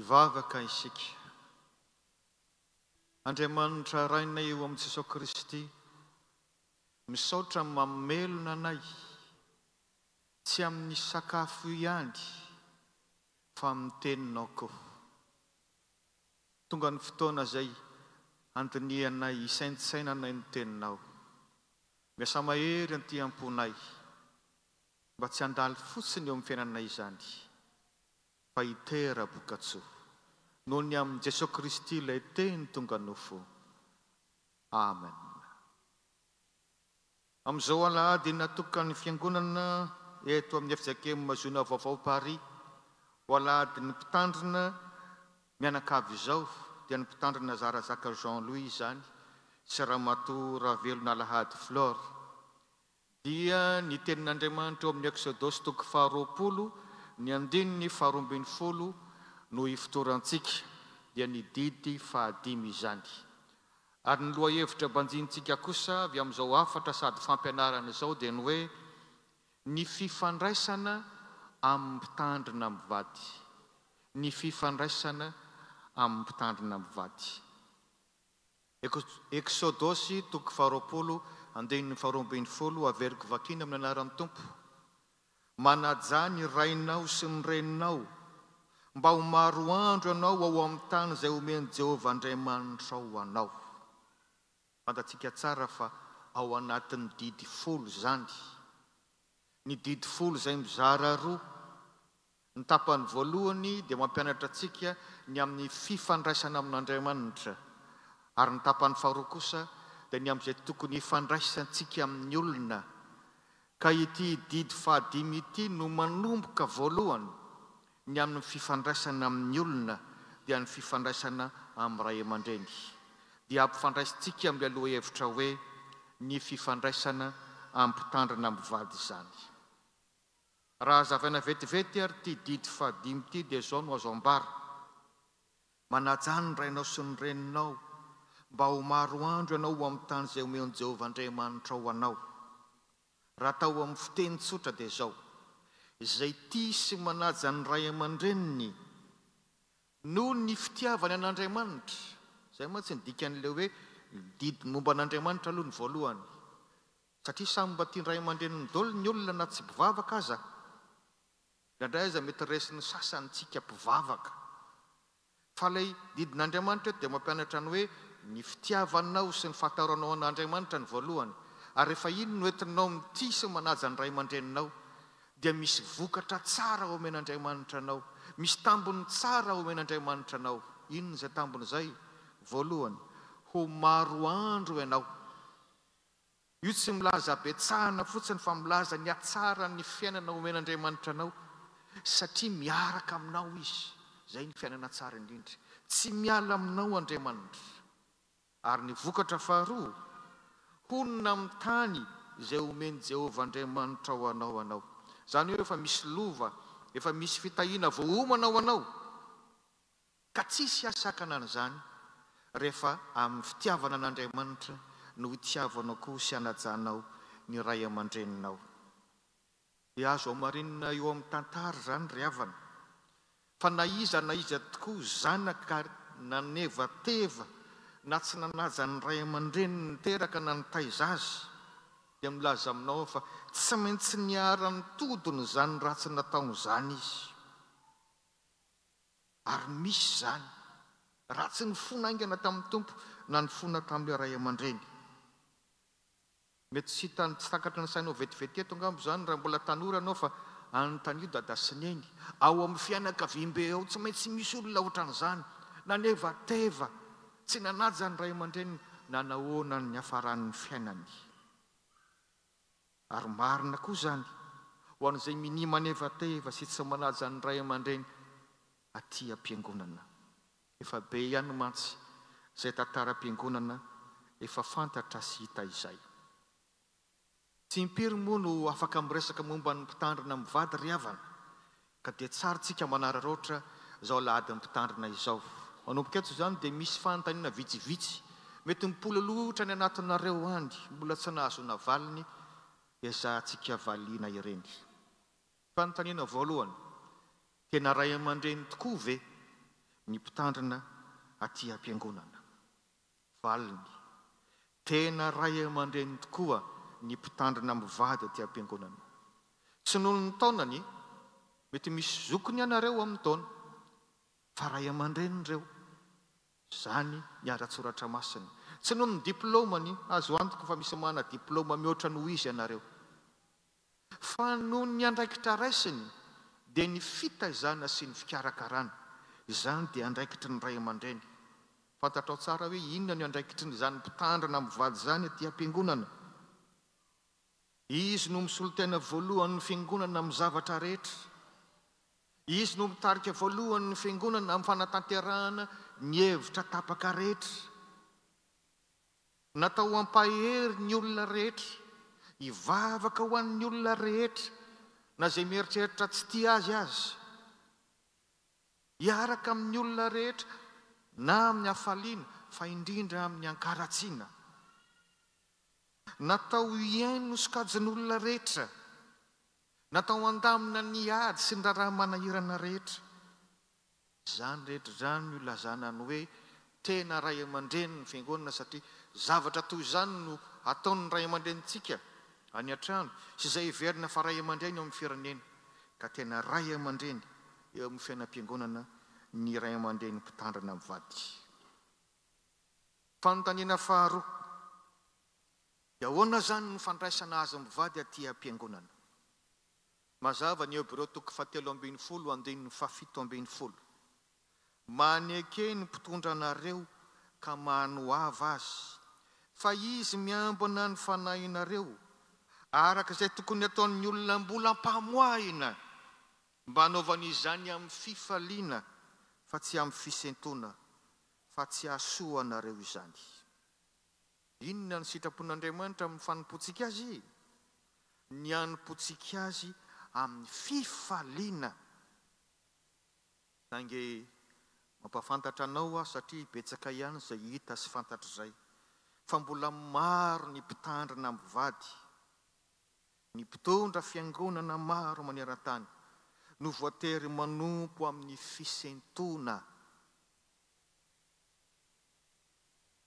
Hivavaka isika. Andriamanitra Rainay eo amin'i Jesoa Kristy, misaotra mamelona anay, tsy amin'ny sakafo ihany fa amin'ny teninao koa. Tonga ny fotoana izay handinihanay, hisaintsainanay ny teninao. Miasa mahery anty am-ponay mba tsy handalo fotsiny eo amin'ny fiainanay izany fa hitera-bokatsoa. Noho ny amin'i Jesoa Kristy ilay Teny tonga nofo. Amen. Amin'izao alahady natokan'ny Fiangonana eto amin'ny fjkm Ziona Vaovao Paris ho alahadin'ny Mpitandrina mianakavy izao dia ny Mpitandrina Zarazaka Jean Louis izany sy Ramatoa Ravelonalahady Flore Dia ny tenin'Andriamanitra ao amin'ny Eksodosy toko faharoapolo ny andininy faharoambinifolo no ifotorantsika, dia ny didy fahadimy izany. Ary ny lohahevitra banjinintsika kosa avy amin'izao hafatra sady fampianarana izao dia ny hoe, Ny fifandraisana amin'ny mpitandrina mivady. Ny fifandraisana amin'ny mpitandrina mivady. Eksodosy toko faharoapolo andininy faharoambinifolo Averiko vakiana amin'ny anaran'ny Tompo, Manajà ny rainao sy ny reninao, mba ho maro andro ianao ao amin'ny tany izay omen'i Jehovah Andriamanitrao ho anao. Fantatsika tsara fa ao anatin'ny didy folo izany. Ny didy folo izay mizara roa. Ny tapany voalohany dia mampianatra antsika ny amin'ny fifandraisana amin'Andriamanitra, ary ny tapany faharoa kosa dia ny amin'izay tokony hifandraisantsika amin'ny olona. Ka ity didy fahadimy ity no manomboka voalohany ny amin'ny fifandraisana amin'ny olona, dia ny fifandraisana amin'ny ray aman-dreny. Dia ampifandraisintsika amin'ilay lohahevitra hoe ny fifandraisana amin'ny mpitandrina mivady izany. Raha hazavaina vetivety ary ity didy fahadimy ity dia izao no azo ambara, Manajà ny rainao sy ny reninao, mba ho maro andro ianao ho amin'ny tany izay omen'i Jehovah Andriamanitrao ho anao. Raha atao amin'ny fiteny tsotra dia izao, Izay tia sy manaja ny ray aman-dreniny noho ny fitiavany an'Andriamanitra, izay mantsy ny dikan'ilay hoe didy momba an'Andriamanitra aloha ny voalohany, Satria samy mba tia ny ray aman-dreniny dol ny olona na tsy mpivavaka aza. Indraindray aza mety resin'ny sasany tsika mpivavaka. Fa ilay didin'Andriamanitra eto dia mampianatra ny hoe ny fitiavanao sy ny fahatahoranao an'Andriamanitra ny voalohany. Ary rehefa iny no entinao mitia sy manaja ny ray aman-dreninao dia misy vokatra tsara omen'Andriamanitra anao. Misy tambiny tsara omen'Andriamanitra anao. Inona izay tambiny izay? Voalohany, ho maro andro ianao. Io tsy milaza habetsahana fotsiny fa milaza ny hatsaran'ny fiainana omen'Andriamanitra anao satria miaraka aminao Izy. Izay ny fiainana tsara indrindra. Tsy miala aminao Andriamanitra. Ary ny vokatra faharoa, honina amin'ny tany izay omen'i Jehovah Andriamanitrao anao ianao. Izany hoe efa misy lova, efa misy fitahiana voaomana ho anao. Ka tsisy hahasakana an'izany rehefa amin'ny fitiavana an'Andriamanitra no itiavanao koa sy anajanao ny ray aman-dreninao. Dia azo hamarinina eo amin'ny tantara izany ry havana, fa na iza na iza tokoa zanaka nanevateva na tsy nanaja ny ray aman-dreniny niteraka na nitaiza azy, dia milaza aminao aho fa tsy maintsy niharan'ny todiny izany ratsy nataony izany izy. Ary misy izany, raha tsy nifona haingana tamin'ny Tompo na nifona tamin'ilay ray aman-dreny. Mety tsy hitan'ny tsy takatry ny sainao vetivety eto angamba izany raha mbola tanora ianao fa anontanio dada sy neny. Ao amin'ny fianakaviambe ao tsy maintsy misy olona ohatran'izany, nanevateva, tsy nanaja ny ray aman-dreniny na nahoana ny niafaran'ny fiainany. Ary marina koa izany ho an'izay minia manevateva sy tsy manaja ny ray aman-dreny aty am-piangonana. Efa be ihany mantsy izay tantaram-piangonana efa fantatra sy hita izay. Tsy impiry moa no afaka miresaka momba ny mpitandrina mivady ry havana Ka dia tsara tsika manararaotra izao alahadin'ny mpitandrina izao. Manomboka eto izany dia misy fanontaniana vitsivitsy mety mipololotra any anatinareo any mbola tsy nahazoana valiny ezahantsika valiana ireny. Fanontaniana voalohany, tena ray aman-dreny tokoa ve? ny mpitandrina aty am-piangonana? Valiny, Tena ray aman-dreny tokoa ny mpitandrina mivady aty am-piangonana. Tsy noho ny taonany, mety misy zokiny ianareo amin'ny taona, fa ray aman-dreny ireo. Izany ny ara-tsoratra masina. Tsy noho ny diplaomany, azo antoka fa misy manana diplaoma mihoatra noho izy ianareo. Fa noho ny andraikitra raisiny, dia ny fitaizana sy ny fikarakarana. Izany dia andraikitry ny ray aman-dreny. Fantatrao tsara hoe inona no andraikitrin'izany mpitandrina mivady izany aty am-piangonana. Izy no misolo tena voalohany ny fiangonana amin'ny zavatra rehetra. Izy no mitarika voalohany ny fiangonana amin'ny fanatanterahana ny hevitra tapaka rehetra. Natao hampahery ny olona rehetra, hivavaka ho an'ny olona rehetra, na izay mieritreritra tsy tia azy aza. Hiaraka amin'ny olona rehetra, na amin'ny hafaliana, fa indrindra amin'ny ankaratsiana. Natao hihaino sokajin'olona rehetra. Natao handamina ny ady sy ny raharaha manahirana rehetra. Izany rehetra izany no ilazana ny hoe tena ray aman-dreny ny Fiangonana satria zavatra toy izany no ataon'ny ray aman-drenintsika any an-trano sy izay heverina fa ray aman-dreny eo amin'ny firenena ka tena ray aman-dreny eo amin'ny fiainam-piangonana ny ray aman-dreny mpitandrina mivady. Fanontaniana faharoa, Dia ahoana izany no fandraisana azy mivady aty am-piangonana? Mazava ny Hebreo toko fahatelo ambin'ny folo andininy fahafito ambin'ny folo. Maneke ny mpitondra anareo ka manoava azy, fa izy miambina ny fanahinareo, araka izay tokony hataon'ny olona mbola ampamoahina, mba hanaovany izany amin'ny fifaliana fa tsy amin'ny fisentoana, fa tsy hahasoa anareo izany. Inona no sitrapon'Andriamanitra amin'ny fanompoantsika Azy? Ny hanompoantsika Azy amin'ny fifaliana. Saingy mampahafantatra anao aho satria betsaka ihany izay hita sy fantatr'izay fa mbola maro ny mpitandrina mivady, ny mpitondra fiangonana maro maneran-tany no voatery manompo amin'ny fisentoana.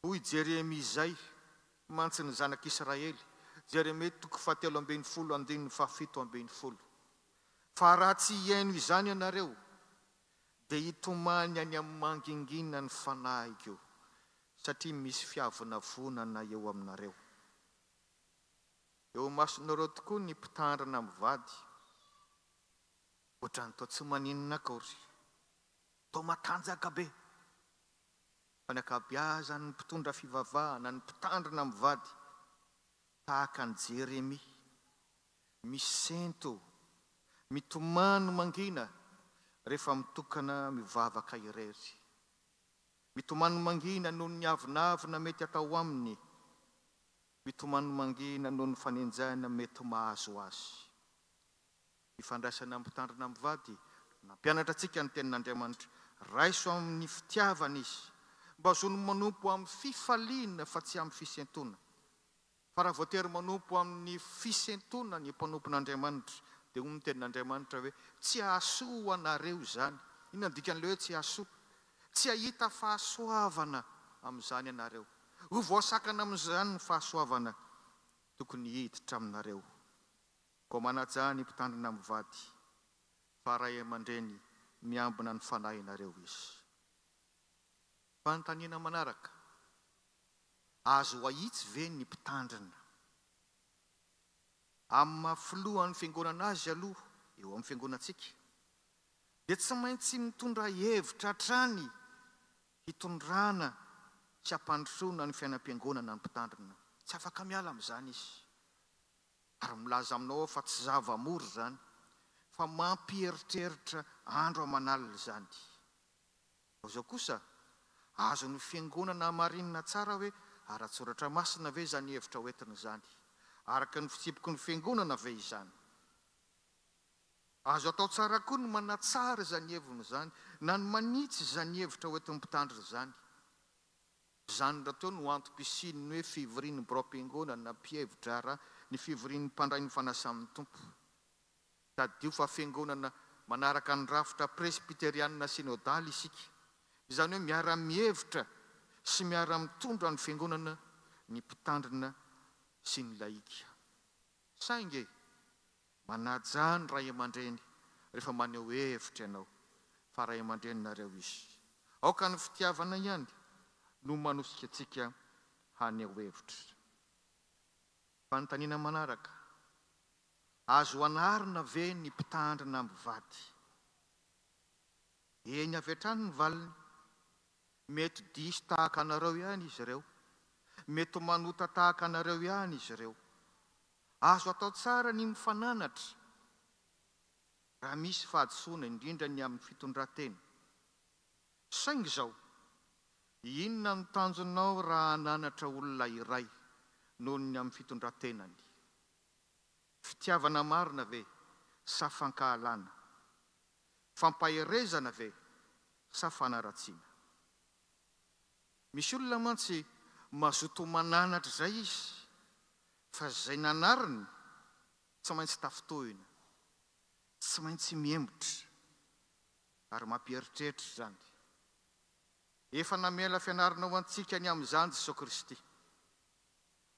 Hoy Jeremia Izay mantsy ny zanak'Israely, Jeremia toko fahatelo ambin'ny folo andininy fahafito ambin'ny folo. Fa raha tsy hihaino izany ianareo, dia hitomany any amin'ny mangingina ny fanahiko, satria misy fiavonavonana eo aminareo. Eo imasonareo tokoa ny mpitandrina mivady, ohatran'ny toa tsy maninona akory, toa matanjaka be. Fa ny ankabeazan'ny mpitondra fivavahana, ny mpitandrina mivady, tahaka an'i Jeremia, misento, mitomany mangina rehefa mitokana mivavaka irery. Mitomany mangina noho ny avonavona mety atao aminy, mitomany mangina noho ny fanenjehana mety mahazo azy. Fifandraisana mpitandrina mivady, nampianatra antsika ny Tenin'Andriamanitra, Raiso amin'ny fitiavana izy, mba zony manompo amin'ny fifaliana fa tsy amin'ny fisentoana. Fa raha voatery manompo amin'ny fisentoana ny mpanompon'Andriamanitra, dia hoy ny Tenin'Andriamanitra hoe, Tsy hahasoa ho anareo izany. Inona no dikan'ilay hoe tsy hahasoa? Tsy hahita fahasoavana amin'izany ianareo. Ho voasakana amin'izany ny fahasoavana tokony hiditra aminareo. Koa manajà ny mpitandrina mivady, fa ray aman-dreny miambina ny fanahinareo izy. Fanontaniana manaraka, Azo ahitsy ve ny mpitandrina? Amin'ny maha filohan'ny fiangonana azy aloha eo amin'ny fiangonantsika, dia tsy maintsy mitondra hevitra hatrany hitondrana sy hampandrosoana ny fiainam-piangonana ny mpitandrina. Tsy afaka miala amin'izany izy. Ary milaza aminao aho fa tsy zava-mora izany, fa mampieritreritra andro aman'alina izany. Fa izao kosa, azon'ny Fiangonana hamarinina tsara hoe ara-tsoratra masina ve izany hevitra hoentina izany? Araka ny fitsipiky ny Fiangonana ve izany? Azo atao tsara koa ny manatsara izany heviny izany, na ny manitsy izany hevitra hoentin'ny mpitandrina izany. Izany rahateo no antom-pisian'ny hoe fivorian'ny biraom-piangonana na mpihevi-draharaha, ny fivorian'ny mpandray ny fanasan'ny Tompo. Tadidio fa fiangonana manaraka ny rafitra presbyterianina synodaly isika. Izany hoe miara-mihevitra sy miara-mitondra ny Fiangonana ny mpitandrina sy ny lahika. Saingy manajà ny ray aman-dreny rehefa maneho hevitra ianao fa ray aman-dreninareo izy. Aoka ny fitiavana ihany no manosika antsika haneho hevitra. Fanontaniana manaraka, Azo anarina ve ny mpitandrina mivady? Eny avy hatrany ny valiny. Mety diso tahaka anareo ihany izy ireo. Mety manota tahaka anareo ihany izy ireo. Azo atao tsara ny mifananatra raha misy fahadisoana, indrindra ny amin'ny fitondran-tena. Saingy izao, inona no tanjonao raha hananatra olona iray noho ny amin'ny fitondran-tenany? Fitiavana marina ve sa fankahalana? Fampaherezana ve sa fanaratsiana? Misy olona mantsy mazoto mananatra izay izy fa izay nanariny tsy maintsy tafintohina, tsy maintsy mihemotra ary mampieritreritra izany. Efa namela fianarana ho antsika ny amin'izany Jesoa Kristy.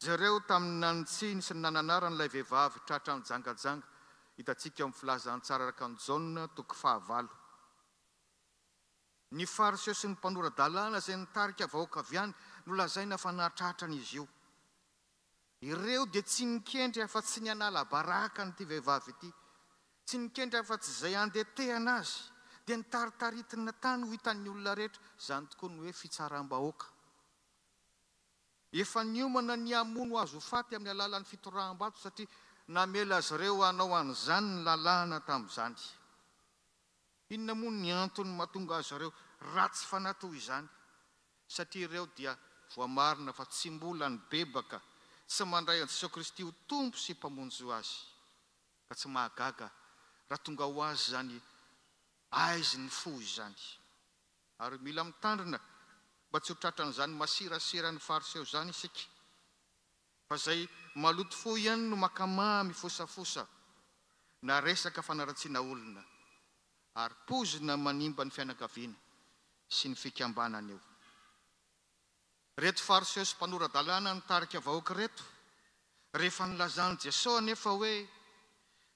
Jereo tamin'ny nanitsiny sy ny nananarany ilay vehivavy tratra nijangajanga, hitantsika ao amin'ny Filazantsara araka an'i Jaona, toko fahavalo. Ny Fariseo sy ny mpanora-dalàna izay nitarika vahoaka avy any no lazaina fa nahatratra an'izy io. Ireo dia tsy nikendry afa-tsy ny hanala baraka an'ity vehivavy ity, tsy nikendry afa-tsy izay handetehana azy, dia nitaritaritina tany ho hitan'ny olona rehetra. Izany tokoa ny hoe fitsaram-bahoaka. Efa niomana ny hamono azy ho faty amin'ny alalan'ny fitoraham-bato satria namela azy ireo hanao an'izany ny lalàna tamin'izany. Inona moa ny antony mahatonga azy ireo ratsy fanahy toy izany? Satria ireo dia voamarina fa tsy mbola nibebaka, tsy mandray an'i Jesoa Kristy ho Tompo sy Mpamonjy azy. Ka tsy mahagaga raha tonga ho azy izany aizin'ny fo izany. Ary mila mitandrina mba tsy ho tratran'izany masirasiran'ny Fariseo izany isika. Fa izay maloto fo ihany no mankamamy fosafosa na resaka fanaratsiana olona ary poizina manimba ny fianakaviana sy ny fikambanana io. Ireto Fariseo sy mpanora-dalàna nitarika vahoaka ireto, rehefa nilazan'i Jesoa anefa hoe,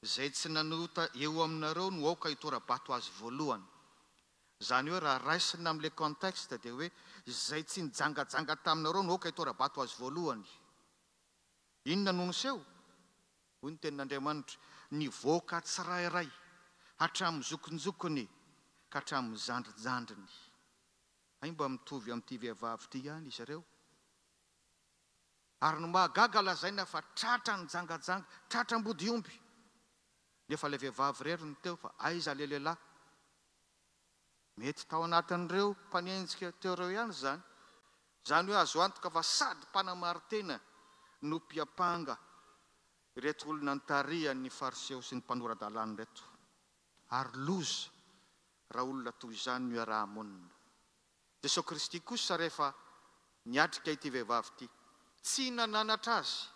Izay tsy nanota eo aminareo no aoka hitora-bato azy voalohany. Izany hoe raha raisina amin'ilay contexte dia hoe izay tsy nijangajanga taminareo no aoka hitora-bato azy voalohany. Inona no niseho? Hoy ny tenin'Andriamanitra, Nivoaka tsirairay, hatramin'ny zokinjokiny ka hatramin'ny zandrinjandriny. Hay mba mitovy amin'ity vehivavy ity ihany izy ireo. Ary ny mahagaga lazaina fa tratra nijangajanga, tratra ambodiomby. Nefa ilay vehivavy irery no teo fa aiza ilay lehilahy? Mety tao anatin'ireo mpanenjika teo ireo ihany izany. Izany hoe azo antoka fa sady mpanamarin-tena no mpiampanga ireto olona nitarihan'ny Fariseo sy ny mpanora-dalàna ireto. Ary loza raha olona toy izany no iaraha-monina. Jesoa Kristy kosa rehefa niatrika ity vehivavy ity, tsy nananatra azy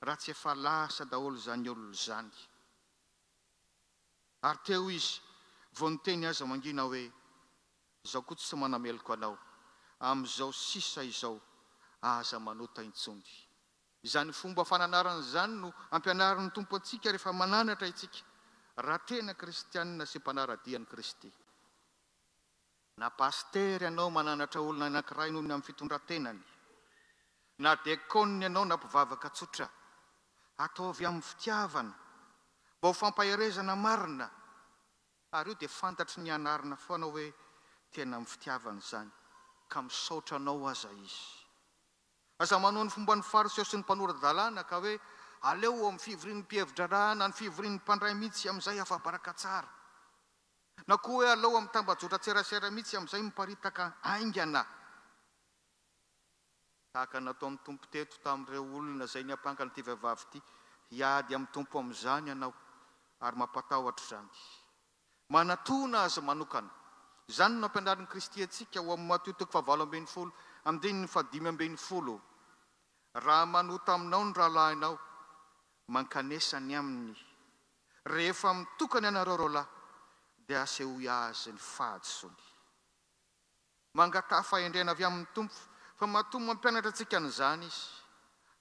raha tsy efa lasa daholo izany olona izany. Ary teo izy vao niteny aza mangina hoe, Izaho koa tsy manameloka anao, amin'izao sisa izao aza manota intsony. Izany fomba fananarana izany no ampianarin'ny Tompo antsika rehefa mananatra isika, raha tena kristianina sy mpanara-dia an'i Kristy. Na pasitera ianao mananatra olona anankiray noho ny amin'ny fitondran-tenany, na diakonina ianao na mpivavaka tsotra, ataovy amin'ny fitiavana, mba ho fampaherezana marina, ary io dia fantatry ny anarina foana hoe tena amin'ny fitiavana izany, ka misaotra anao aza izy. Aza manao ny fomban'ny Fariseo sy ny mpanora-dalàna ka hoe aleo ao amin'ny fivorian'ny mpihevi-draharaha na ny fivorian'ny mpandray mihitsy amin'izay afa-baraka tsara. Na koa hoe aleo amin'ny tambajotran-tserasera mihitsy amin'izay miparitaka haingana. Tahaka ny nataon'ny Tompo teto tamin'ireo olona izay niampanga an'ity vehivavy ity, hiady amin'ny Tompo amin'izany ianao, ary mampatahotra izany. Manatona Azy manokana. Izany no nampianarin'i Kristy antsika ao amin'ny Matio toko fahavalo ambin'ny folo, andininy fahadimy ambin'ny folo. Raha manota aminao ny rahalahinao, mankanesa any aminy. Rehefa mitokana ianareo roalahy, dia asehoy azy ny fahadisoany. Mangataha fahendrena avy amin'ny Tompo fa matoa mampianatra antsika an'izany Izy.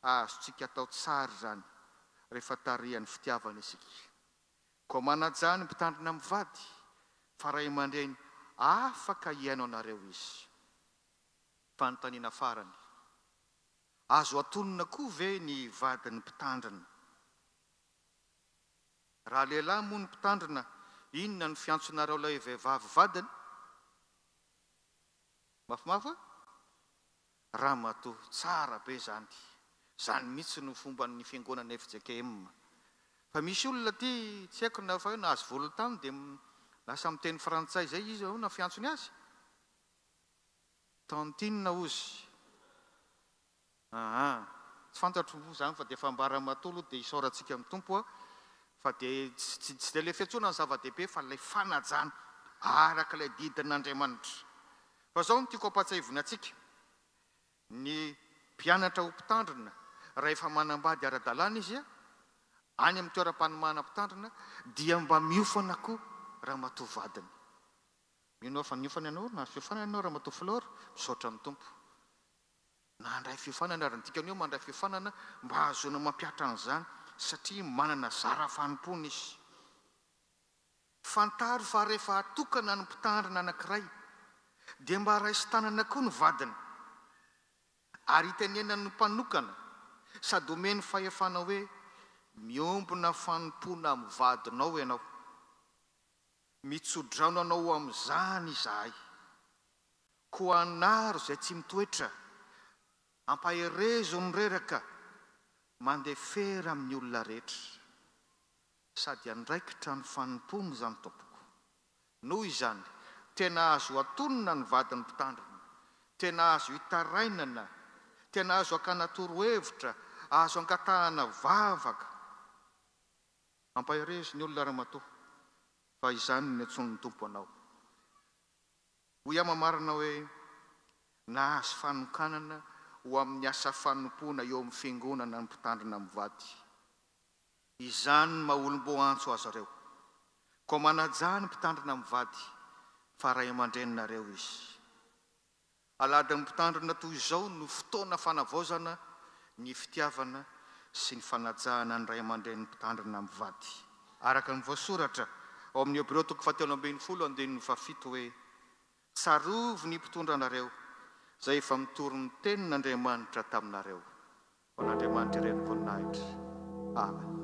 Azontsika atao tsara izany rehefa tarihan'ny fitiavana isika. Koa manajà ny mpitandrina mivady fa ray aman-dreny afaka hihaino anareo izy. Fanontaniana farany, Azo atonina koa ve ny vadin'ny mpitandrina? Raha lehilahy moa ny mpitandrina, inona no fiantsonareo ilay vehivavy vadiny? Mafimafy a? Ramatoa, tsara be izany. Izany mihitsy no fomban'ny fiangonana fjkm. Fa misy olona aty, tsy haiko na fa hoe nahazo volon-tany dia lasa miteny frantsay izay izy, ahoana fiantsony azy? Tantine hozy. Aa. Tsy fantatro moa izany fa dia efa ambara matoa aloha dia isaorantsika ny Tompo a. Fa dia tsy tsy dia ilay fiantsoana no zava-dehibe fa ilay fanajana araka ilay didin'Andriamanitra. Fa izao no tiako hampatsiahivina antsika, ny mpianatra ho mpitandrina rahefa manambady ara-dalàna izy any amin'ny toeram-panomana mpitandrina dia mba miofana koa ramatoa vadiny. Mino aho fa niofana ianao, nahazo fiofanana ianao ramatoa Flore, misaotra ny Tompo. Nandray fiofanana ary ny dikany hoe mandray fiofanana mba hahazoana mampihatra an'izany satria manana zara fanompoana izy. Fantaro fa rehefa atokana ny mpitandrina anankiray dia mba raiso tanana koa ny vadiny ary itenenany ny mpanokana sady omeny fahefana hoe miombona fanompoana amin'ny vadinao ianao. Mitsodrano anao ho amin'izany izahay. Koa anaro izay tsy mitoetra, ampaherezo ny reraka, mandefera amin'ny olona rehetra. Sady andraikitra ny fanompoana izany tompoko. Noho izany, tena azo atonina ny vadin'ny mpitandrina, tena azo itarainana, tena azo akana torohevitra, azo angatahana vavaka. Ampaherezo ny olona ramatoa fa izany no niantsoan'ny Tompo anao. Hoy aho mamarana hoe, nahazo fanokanana ho amin'ny asa fanompoana eo amin'ny Fiangonana ny Mpitandrina mivady. Izany no maha olom-boaantso azy ireo. Koa manajà ny Mpitandrina mivady fa ray aman-dreninareo izy. Alahadin'ny Mpitandrina toy izao no fotoana fanavaozana ny fitiavana sy ny fanajana ny ray aman-drenin'ny Mpitandrina mivady. Araka ny voasoratra ao amin'ny Hebreo toko fahatelo ambin'ny folo andininy fahafito hoe, Tsarovy ny mpitondra anareo, izay efa mitory ny tenin'Andriamanitra taminareo. Ho an'Andriamanitra irery ny voninahitra. Amen.